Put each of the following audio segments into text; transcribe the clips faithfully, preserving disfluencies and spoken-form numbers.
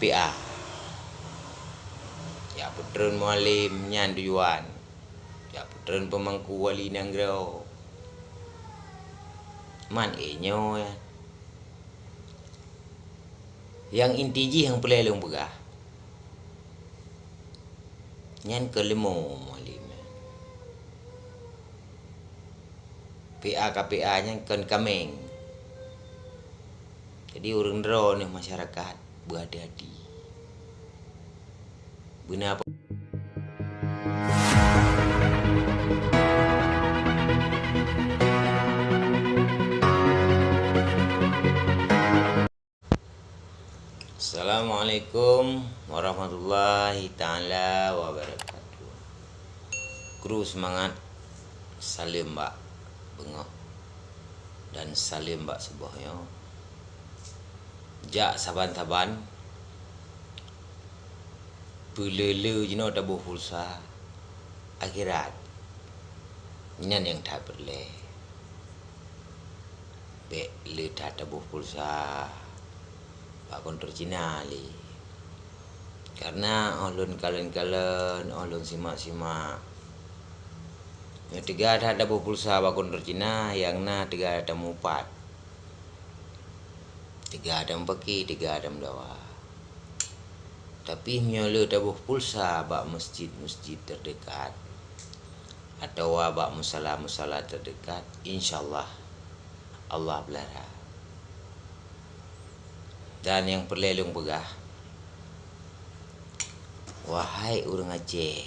P A. Jak peutreun mualem nyan tujuan. Jak peutreun peumangku wali nanggroe. Man, eh, nyoe nyan. Nyang inti jih nyang peureulée lôn peugah, nyan keu leumo mualem nyan. P A ka P A nyan kon kaméng. Jadi, ureuëng droeneuh masyarakat beuhati-hati. Beuna apa? Assalamualaikum warahmatullahi taala wabarakatuh. Kru seumangat, saleuem bak beungoh dan saleuem bak suboh nyoe. Jak saban-saban, peuleu-leu jinoe taboh pulsa akhirat. Nyan nyang that peureulée. Bék le that taboh pulsa bak kontor Cina lé. Karena óh lôn kalon-kalon, óh lôn simak-simak, meunyoe teuga that taboh pulsa bak kontor Cina, nyang na teuga tamupat. Teuga tameupaki, teuga tameudawa. Tapi meunyoe le taboh pulsa bak masjid-masjid teudekat, atawa bak musala-musala teudekat, insya Allah, Allah peulara. Dan nyang peureulée lôn peugah, wahai ureuëng Aceh,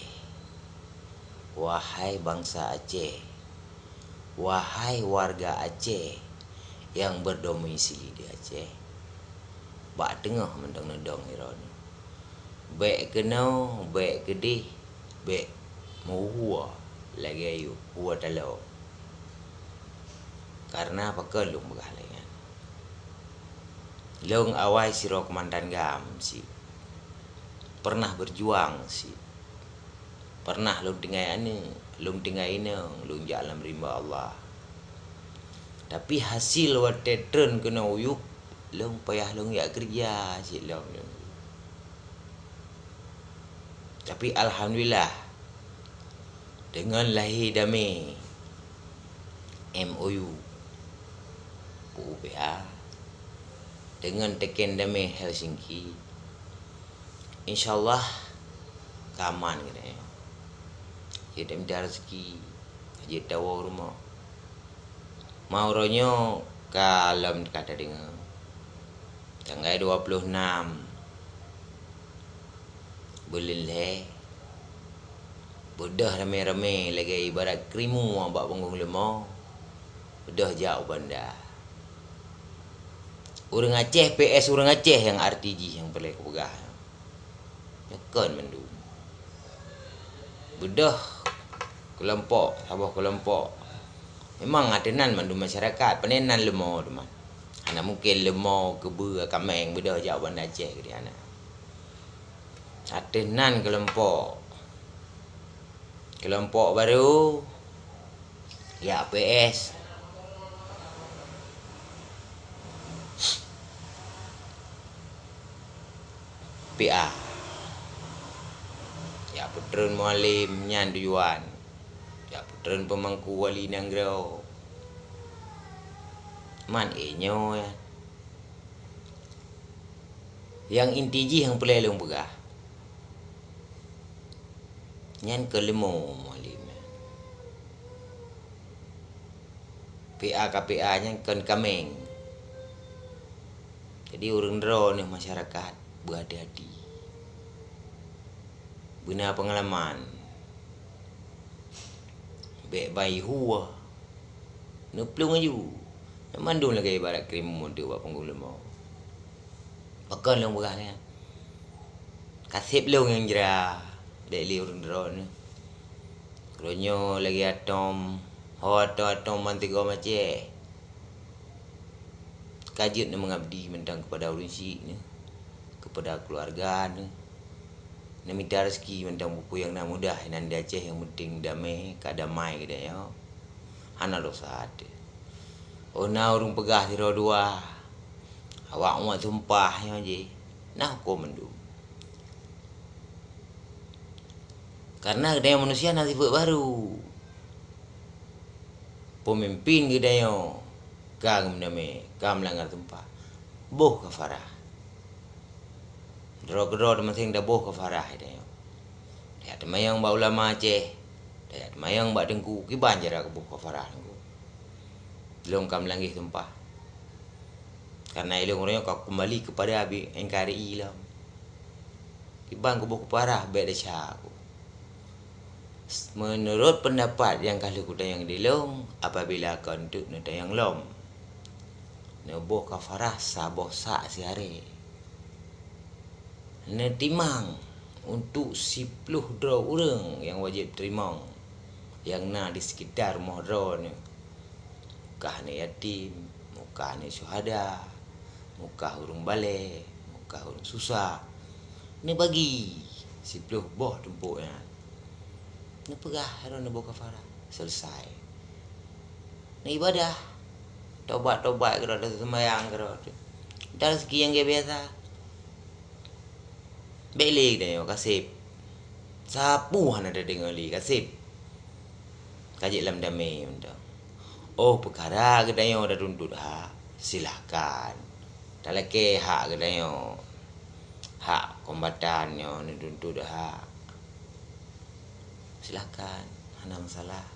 wahai bansa Aceh, wahai warga Aceh nyang berdomisili di Aceh, bak teungoh mantong neudong droeneuh. Bék keunoe, bék keudeh, bék meuhue lagée yue hue taloe. Karena pakon lôn peugah lagée nyan? Lôn awai sidroe keumandan GAM cit, pernah berjuang cit. Pernah lôn tinggai aneuk, lôn tinggai inong, lôn jak lam rimba Allah. Tapi hasil watée treun keunoe u yup, lôn payah lôn jak keureuja cit lom lôn. Tapi alhamdulillah, deungon lahé damé M O U U P H, deungon teken damé Helsinki, insya Allah ka aman geutanyoe. Jeuet mita raseuki, jeuet tawoe rumoh. Ma uroe nyoe ka lom ka tadeungoe, tanggai dua ploh nam buleuen lhée, beudôh ramé-ramé lagée ibarat keurimong bak punggong leumo, beudôh jak u banda. Ureuëng Aceh P S ureuëng Aceh nyang arti jih nyang peureulée kupeugah. Nyoe kon mandum. Beudôh keulompok saboh keulompok. Memang ateueh nan mandum masyarakat, pane nan leumo teuma. Hana mungken leumo keubeue kaméng beudôh jak u Banda Aceh keudeh hana. Ateueh nan keulompok. Keulompok barô, ya, P S. P A. Ya, peutreun mualem nyan tujuan. Ya, peutreun peumangku wali nanggroe. Man, eh, nyoe, ya. Nyang inti jih nyang peureulée lôn peugah, nyan keu leumo mualem. P A ka P A nyan kon kaméng. Jadi, ureuëng droeneuh masyarakat beuhati-hati. Beuna peungalaman. Bék bai hue. Neuplueng aju. Nyan mandum lagée ibarat keurimong meuteuk bak punggong leumo. Pakon lôn peugah nyan? Ka seb lôn nyang jra, dék lé ureuëng droeneuh. Uroe nyoe lagée atom, ho atom-atom ban sigoe macée. Ka jeuet neumeungabdi mantong keupada ureuëng syiek neuh, keupada keuluwarga neuh. Neumita raseuki mantong peue-peue nyang na mudah inan di Aceh, nyang peunteng damé, ka damai geutanyoe. Hana desya até. Oh na ureuëng peugah sidroe dua, awak umat sumpah nyoe jih. Na huköm mandum. Karena geutanyoe manusia na sifeuet barô. Peumimpin geutanyoe ka geumeunamé, ka meulanggar sumpah, boh kafarah. Droe keudroe teumaseng taboh kafarah geutanyoe. Tajak teumanyong bak ulama Aceh, tajak teumanyong bak teungku, kiban cara kuboh kafarah teungku. Lôn ka meulanggar sumpah. Karena ilôn uroe nyoe ka keumbali keupada Abi N K R I lom. Kiban kuboh kafarah bék desya ku. Meunurot peundapat nyang ka lheueh kutanyong dilôn, apabila kon teuk neutanyong lom, neuboh kafarah saboh sak siharé. Neutimang untuk siploh droe ureuëng nyang wajéb teurimong nyang na di sekitar rumoh droeneuh. Mukah aneuëk yatim, mukah aneuëk syuhada, mukah ureuëng balée, mukah ureuëng susah. Neubagi siploh boh tumpôk nyan. Neupeugah droe neuboh kafarah. Selesai. Neuibadah. Tobat-tobat keudroe, seumayang keudroe. Dan rezeki nyang biasa. Bék lé geutanyoe kaseb. Sapeue hana tadeungoe lé kaseb. Ka jeuet lam damé mantong. Oh, peukara geutanyoe tatuntut hak, silahkan. Talakée hak geutanyoe. Hak kombatan nyoe neutuntut hak. Silahkan, hana masalah.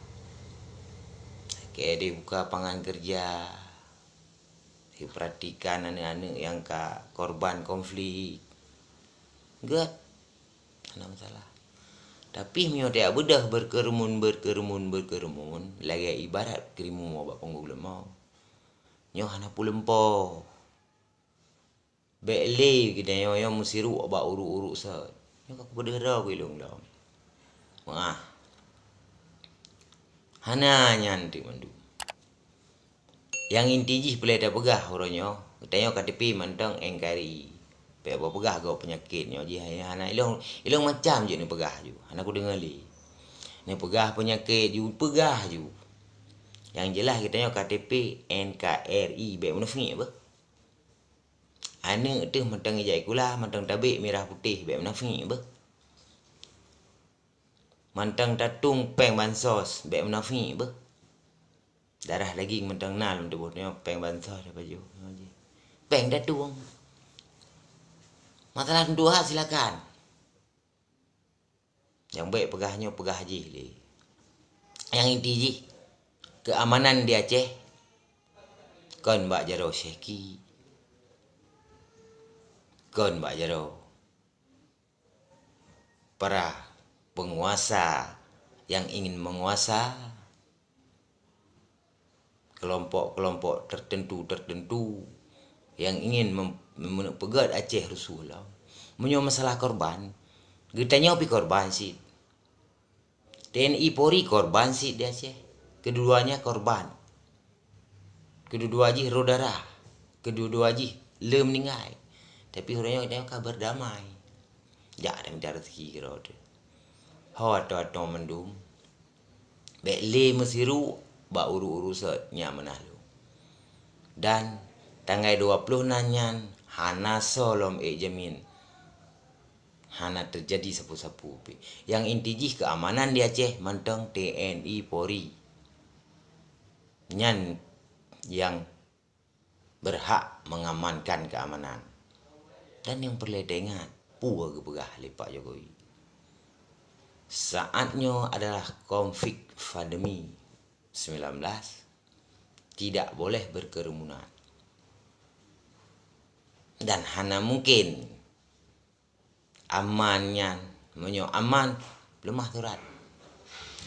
Lakée dibuka pangan keureuja. Dipeuratikan aneuëk-aneuëk nyang ka korban konflik. Gét, hana masalah. Tapi meunyoe tajak beudôh beukeureumon, beukeureumon, beukeureumon, lagée ibarat keurimong bak panggong leumo, nyoe hana peulumpo. Bék lé geutanyoe nyoe meusiruk bak ureuëng-ureuëng sot. Nyoe ka kupeudeuh droe keu ilôn lom. Meuah. Hana nyan teuk mandum. Nyang inti jih peureulée tapeugah uroe nyoe, geutanyoe K T P mantong N K R I. Bék peugah gob peunyakét nyoe jih hana ilôn, ilôn macam jeuet neupeugah ju, hana kudeungoe lé. Neupeugah peunyakét ju, peugah ju. Nyang jeulaih geutanyoe K T P N K R I, bék munafék beuh. Aneuëk teuh mantong ijak sikula, mantong tabek mirah putéh, bék munafék beuh. Mantong tatueng péng bansos, bék munafék beuh. Darah daging mantong na lam tuboh nyoe, péng bansos tapajoh. Péng tatueng. Masalah tuntut hak silakan. Nyang bék peugah nyoe peugah jih lé. Nyang inti jih, keuamanan di Aceh kon bak jaroe syeki, kon bak jaroe para penguasa yang ingin menguasa, kelompok-kelompok tertentu-tertentu yang ingin mem-, mem-, peugét Aceh rusuh lom. Meunyoe masalah korban, geutanyoe pi korban cit. T N I Polri korban cit di Aceh. Kedua-duanya korban. Kedua-dua jih rôh darah. Kedua-dua jih le meuninggai. Tapi uroe nyoe geutanyoe ka berdamai. Jak dan mita rezeki keudroe teuh. Ho atoe-atoe mandum. Bék lé meusiruk bak ureuëng-ureuëng sot nyang meunan lom. Dan tanggai dua ploh nan nyan hana soe lom ék jamin hana teujadi sapeue-sapeue pih. Nyang inti jih keuamanan di Aceh mantong T N I Polri. Nyan nyang berhak mengamankan keamanan. Dan nyang peureulée taingat, peue geupeugah lé Pak Jokowi. Saat nyoe adalah konflik pandemi sembilan belas, tidak boleh berkerumunan. Dan hana mungkin aman nyan, meunyoe aman, peuleumah surat.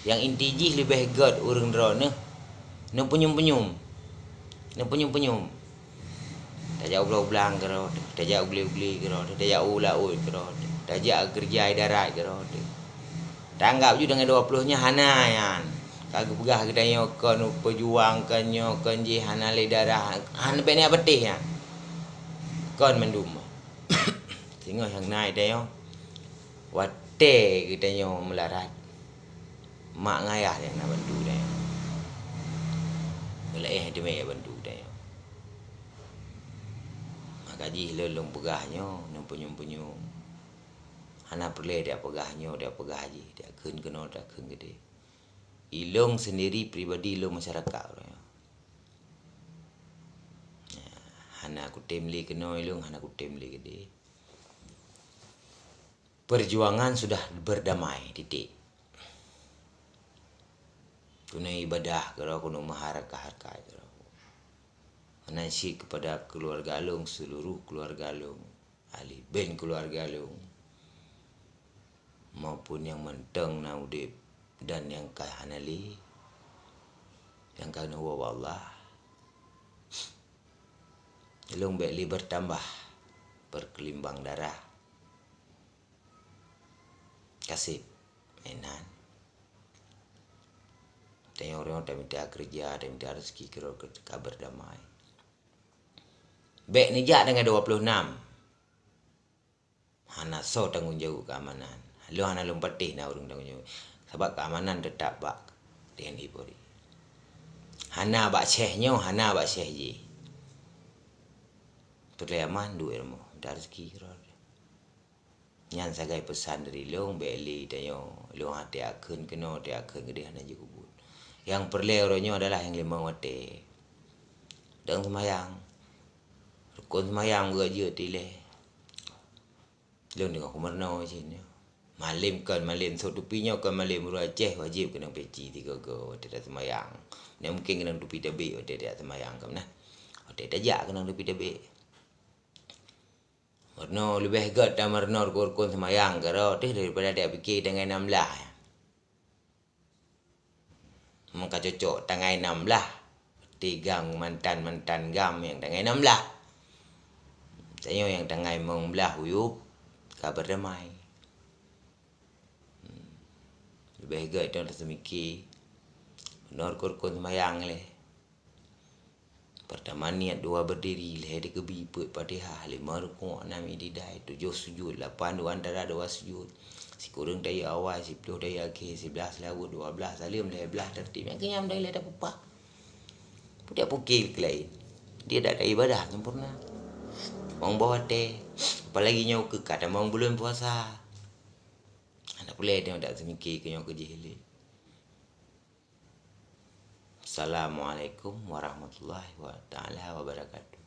Nyang inti jih leubeh gét ureuëng droeneuh neupeunyum-peunyum. Neupeunyum-peunyum. Tajak u blang-blang keudroe teuh, tajak u glé-glé keudroe teuh, tajak u laôt keudroe teuh, tajak keureuja i darat keudroe teuh. Tanggap ju dengan dua ploh nyan hana nyan. Ka geupeugah geutanyoe kon peujuang, kon nyoe, kon jih, hana lé darah, hana bék na patéh nyan. Kon mandum. Singoh nyang na geutanyoe, watée geutanyoe meularat, mak ngayah nyang na bantu geutanyoe. Meulaéh teumé bantu geutanyoe. Maka Ka jih lôn, lôn peugah nyoe, nyoe punyueng-punyueng. Hana peureulée dak peugah nyoe, dak peugah jih, dak kheun keunoe, dak kheun keudeh. Ilôn sendiri pribadi lôn masyarakat uroe nyoe. Ya, hana kutem lé keunoe ilôn, hana kutem lé keudeh. Perjuangan sudah berdamai, titik. Keunoe ibadah keudroe, keunoe meuhareukat-hareukat keudroe. Meunan cit kepada keuluwarga lôn, seuluruh keuluwarga lôn, ahli ben keuluwarga lôn, maupun nyang mantong na udeb dan nyang ka hana lé, nyang ka neuwoe bak Allah. Lôn bék lé bertambah berkelimbang darah. Kaseb, meunan. Tanyoe-nyoe tamita keureuja, tamita rezeki keudroe ka berdamai. Bék neujak deungon dua puluh enam. Hana soe tanggong jaweueb keamanan. Lôn hana lôn patéh na ureuëng tanggong jaweueb. Sabab keamanan teutap bak T N I Polri. Hana bak syeh nyoe, hana bak syeh jih. Peureulée aman, duek rumoh, mita rezeki keudroe. Nyan sagai peusan dari lôn, bék lé tanyoe, lôn até akheun keunoe, até akheun keudeh hana jikeubuet. Nyang peureulée uroe nyoe adalah nyang limong watée. Dong seumayang. Rukon seumayang geuh jeuet ilée. Lôn deungoe kumeurunoe cit nyoe. Malem kon malem sôk tupi nyoe kon malem ureuëng Aceh wajéb keunong peci tiga-tiga watée taseumayang. Nyoe mungken keunong tupi tabek watée taseumayang kon nah. Watée tajak keunong tupi tabek. Meurunoe leubeh gét tameurunoe rukon-rukon seumayang keudroe teuh daripada dak pike tanggai nam blaih. Meuka cocok tanggai nam blaih, tigang mantan-mantan gam nyang tanggai nam blaih. Tanyoe nyang tanggai limong blaih uyueb ka berdamai. Hmm. Leubeh gét nyoe taseumike. Nyoe rukon-rukon seumayang lé. Pertama niat dua berdiri, lhée dikeubri peuet Fatihah, lima rukuk, enam i'tidai, tujoh sujud, lapan di antara dua sujud. Sikureueng tahiyat awai, siploh tahiyat akhé, siblaih seulaweuet, dua blaih saleuem, lhée blaih tartib. Nyang keunyan dari lhée tapeupah. Pudak pukil keu laén. Dia dak ibadah sempurna. Mong bawate. Apalagi nyoe keu ka tamong buleuen puasa. Hana peureulée tanyoe dak seumike keu nyoe keu jih lé. Assalamualaikum warahmatullahi wa taala wabarakatuh.